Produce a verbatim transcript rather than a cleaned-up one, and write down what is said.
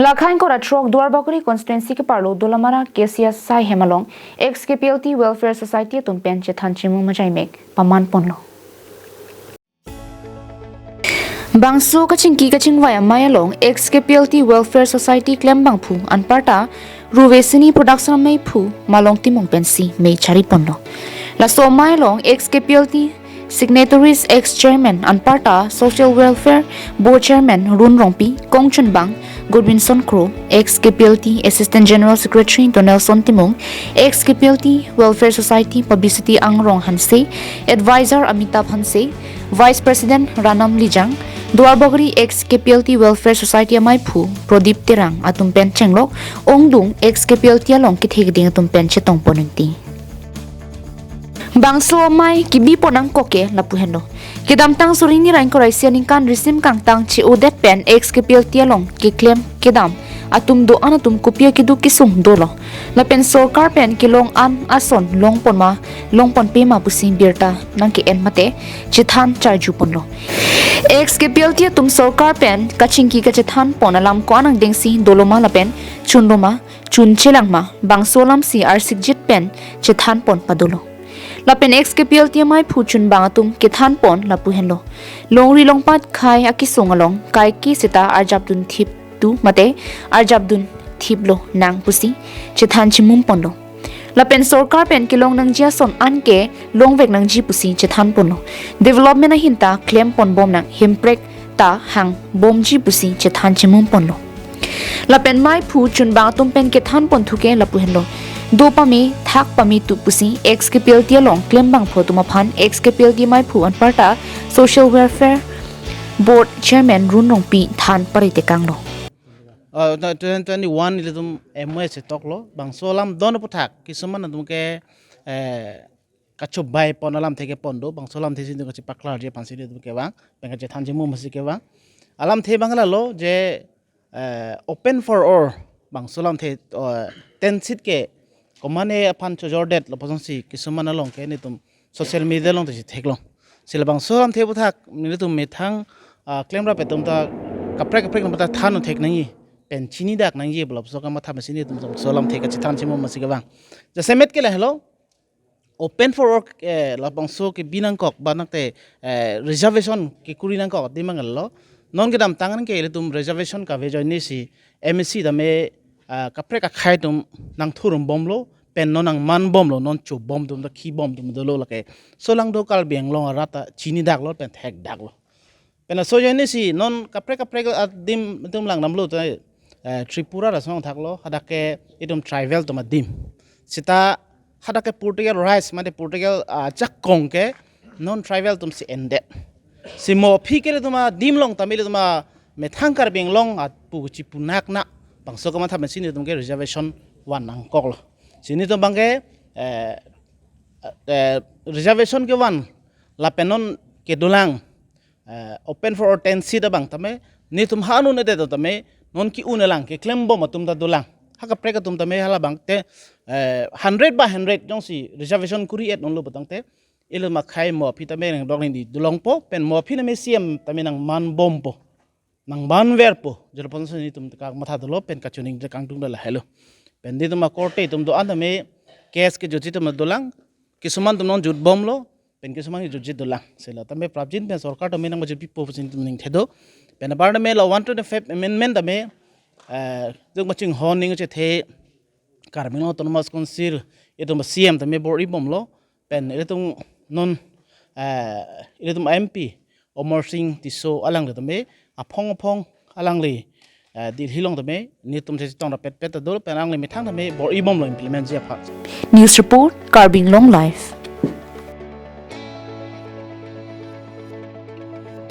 Lakhain kora throk Duarbagori constituency keparlo Dolamara K C S Sai hem along ex K P L T Welfare Society atum pen chethan chimum ajaimek paman ponlo. Bangso kachingki kachingvai amei along ex K P L T Welfare Society klembangphu anparta Ruvesini Production ameiphu Malong Timung pensi mei chari ponlo. Laso amei along ex K P L T signatories, ex chairman anparta Social Welfare Board Chairman Run Rongpi, kongchunbang Goodwinson Kro, ex K P L T Assistant General Secretary Donelson Timung, ex K P L T Welfare Society Publicity Angrong Hanse, advisor Amitabh Hanse, Vice President Ranam Lijang, Duarbagori ex K P L T Welfare Society ameiphu Prodip Terang atum pen chenglok ongdung ex K P L T along kethe keding atum pen chetong poningti. Bangso amei kebi pon angkok ke lapu henlo. Kedamtang suri ni ra ingkoi ra isi aningkan risim kangtang che-odet pen ex K P L T along keklem kedam atum do-an atum kopi akeduk kesung dolo. Lapen sorkar pen kelong an ason long pon ma, long ponpe ma pusi birta nangke-en mate chethan charju ponlo. Ex K P L T atum sorkar pen kachingki kachethan pon alam ko-an angdengsi dolo ma lapen chunlo ma, chunchelang ma, bangso alamsi arsikjit pen chethan pon padolo. Lapen ex K P L T ameiphu chunbang atum kethan pon lapu henlo. Longri longpat khei akesung along kaike seta arjapdun thip tu mate arjapdun thiplo nang pusi chethan chimum ponlo. Lapen sorkar pen kelong nangji ason anke longvek nangji pusi chethan ponlo. Development ahin ta klem pon bom nang, hemprek ta hang bomji pusi chethan chimum ponlo. Lapen meiphu chunbang atum pen kethan ponthu ke lapu henlo. Do pame, thak pame tu pusi ex K P L T along klembangphu atum aphan ex K P L T meiphu anparta Social Welfare Board Chairman Run Rongpi than paritekanglo. Uh, twenty twenty-one ilitum M O S toklo, bangso alam don aputhak, kisuman atum ke, eh, kachubai pon alamthe kepon do, bangso alamthe si itum kachipaklarji aphansi itum kevang, pen kachethan chimum si kevang. Alamthe abang lalo je, eh, open for all, bangso alamthe, eh, tent seat ke, komane aphan chojordet lapuson si, kisuman along ke netum social media along ta si theklong. Si labangso alamthe aputhak, netum methang, ah, klemrap atum ta kaprek kaprek nang ta than thek nangji, pen chinidak nangji, lapuson kamatha masi netum so alamthe kachethan chimum si kevang. Jasemet ke lahelo, open for all, eh, labangso kebi nangkok, ba nangte, eh, reservation kekuri nangkok, adim abang lalo. Non kedamtang an ke ilitum reservation kave ajoine si M A C tame, ah, kaprek akhei atum nangthurum bomlo, pen non nangman bomlo, non cho bom atum ta khi bom atum dolo lake. Solangdo Karbi Anglong arat ta chinidaklo, pen thekdaklo. Pen laso ajoine si non kaprek kaprek adim itum langdamlo ta, eh, Tripura rasong thaklo, hadak ke itum tribal atum adim. Seta hadak ke political rights, mate political, ah, jakong ke non tribal atum si endet. Si mo aphi ke ilitum adim along tame ilitum amethang Karbi Anglong apu chipunak na, bangso kamatha masi netum ke reservation van nangkoklo. Si netum abang ke, eh, eh, reservation kevan lapen non kedolang, eh, open for all tent seat abang tame, netum ha-un-edet tame, non ki-un-elang keklem bom atum ta dolang. Ha kaprek atum tame halabang te, eh, hundred by hundred jongsi reservation kuri-et unlo putangte, ilitum akhei mo aphi tame rengdok rengdi dolongpo, pen mo aphi tame C M tame nangman bompo, nangman verpo, je lapuson si netum kamatha dolo, pen kachining je kangtung da lahelo. Pen netum akorte atum do-an tame case kejutji atum dolang, kisuman atum non jut bomlo, pen kisuman kejutji dolang. Si la tame prapjin pen sorkar tame nangpajut pipo pusi netum ningthedo. Pen apar tame la one twenty-five amendment tame, eh, itum kachinghon ning chethe Karbi Anglong Autonomous Council, itum C M tame bor-i bomlo, pen ilitum non, eh, ilitum M P Amarsing Tisso alangli tame, aphong aphong alangli, eh, Delhi along tame, netum chetong rapet pet ta dolo, pen alangli methang tame bor-i bomlo implement ji aphan. News report, Karbi Anglong Live.